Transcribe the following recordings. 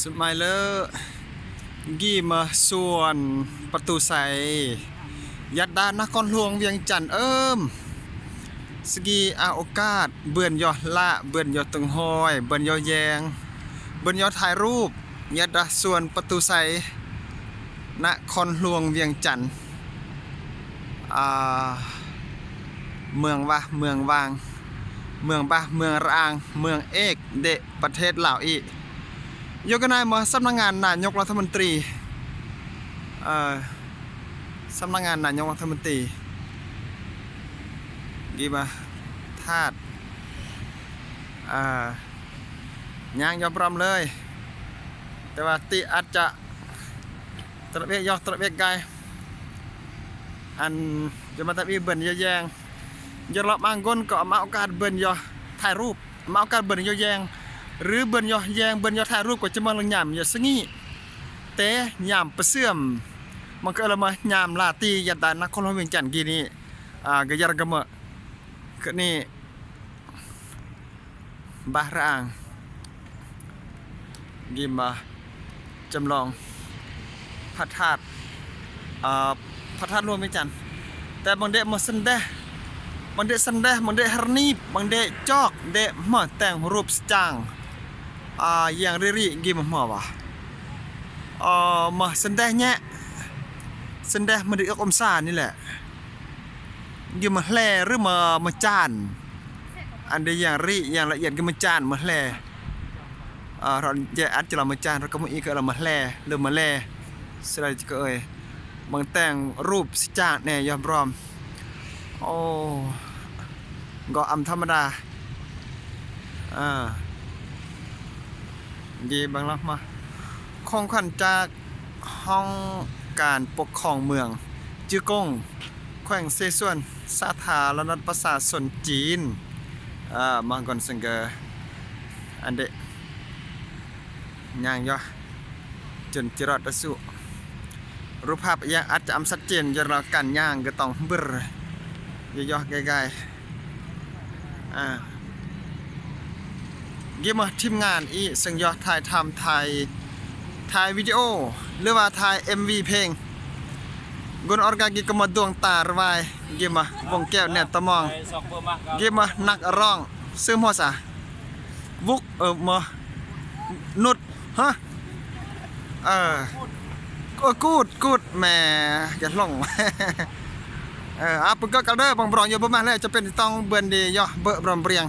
ສະໄໝເລີ ກີມາສວນປະຕູໄຊ ຍັດດານະຄອນຫຼວງວຽງຈັນເອີມ ສະກີອາໂອກາດ ເບືອນຍໍລະ ເບືອນຍໍຕຶງຫ້ອຍ ເບືອນຍໍແຍງ ເບືອນຍໍຖ່າຍຮູບ ຍັດດາສວນປະຕູໄຊ ນະຄອນຫຼວງວຽງຈັນ. ອ່າ ເມືອງວະ ເມືອງວາງ ເມືອງບາ ເມືອງຣະອາງ ເມືອງເອກເດ ປະເທດລາວອີກ. ຢູ່ກັນໃນມາສຳນັກງານນາຍົກລັດຖະມົນຕີ ເອີ ສຳນັກງານນາຍົກລັດຖະມົນຕີ ກີມາທາດ ອ່າ ຍ່າງຍອບຣອມເລີຍ ແຕ່ວ່າຕິອາດຈະ ຕະເວກຢອກຕະເວກໄກ ອັນຈະມາຕະວີເບືອນຍໍແຍງ ຢາລອບມາງກົນກໍມາໂອກາດເບືອນຍໍຖ່າຍຮູບ ມາໂອກາດເບືອນຍໍແຍງ ຫຼືເບືອນຍໍແຍງ ເບືອນຍໍຖ່າຍຮູບກໍຈະມາລົງຍາມຢາສະຫງິດ ແຕ່ຍາມປະເຊື່ອມ ມັນກໍເອີ້ນວ່າຍາມລາຕີ ຍັດດານະຄອນຫຼວງວຽງຈັນກີ້ນີ້ ອ່າ ກະຢາລະກະເໝີ ກະນີ້ ບາຣະອາງ ກິມມາຈຳລອງພະທາດ ເອີ ພະທາດຫຼວງວຽງຈັນ ແຕ່ບາງເດມາສັນແດ ບາງເດສັນແດ ບາງເດຮະນີບ ບາງເດຈອກ ເດມາແຕ່ງຮູບສະຈາງ ອາ ຢ່າງຣີຣີ ກິມມາວ່າ ເອີ ມາສັນແດແຍະ ສັນແດມາໄດ້ອອກອົມສານີ້ແຫຼະ. ຢູ່ມາແລ ຫຼືມາ ມາຈານ ອັນໃດຢ່າງຣີ ຢ່າງລະອຽດ ຄືມາຈານ ມາແລ ເອີ ເຮົາແຍກອັດຈະລາມາຈານ ເຮົາກໍມາອີກກໍລາມາແລ ຫຼືມາແລ ສະໄດຈະເອີຍ ເບິ່ງແຕ່ງຮູບສະຈາກແດ່ຍອມລອມ ໂອ້ ກໍອຳທຳມະດາ ເອີ ດີບັງລັກມາ ຂອງຂວັນຈາກ ຫ້ອງການປົກຄອງເມືອງຈື່ກົງ ແຂວງເຊຊວນ ສາທາລະນະລັດປະຊາຊົນຈີນ ເອີ ມາກ່ອນເຊິ່ງເກີ ອັນເດ ຍ່າງຢູ່ ຈົນຈະລອດຕະສຸ ຮູບພາບຢ່າງອາດຈະອຳຊັດເຈນ ຢ່າລະການຍ່າງກໍຕ້ອງບຶດ ຢ່ອກໆ ກາຍໆ ອ່າ ກິມມາທີມງານອີ່ເຊິ່ງຢອກຖ່າຍທຳ ຖ່າຍ ຖ່າຍວິດີໂອ ຫຼືວ່າຖ່າຍເອັມວີເພງ ກຸນອອກກາກິມມາດວງຕາລະວາຍ ກິມມາວົງແກ້ວແນບຕາມອງ ກິມມານັກຮ້ອງ ຊື່ໝໍສາ ວຸກ ເອີ ໝໍ ນຸດ ຮະ ເອີ ເອີ ກູດ ກູດ ແໝ ຢ່າຫຼົງ ເອີ ອາ ປຶກກະກັນເດີ ບັງບຣອງຢູ່ບໍ່ມາແລ້ວ ຈະເປັນຕ້ອງເບືອນດີຍໍເບີບຣອມເບຣຽງ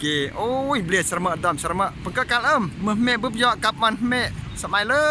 ເກ ໂອ້ຍ ເບລສະເໝີດອມສະເໝີ ປຶກກະກັນເອີມ ເມື່ອເມບຶບເຍາະກັບມັນເມ ສະໄໝເລີ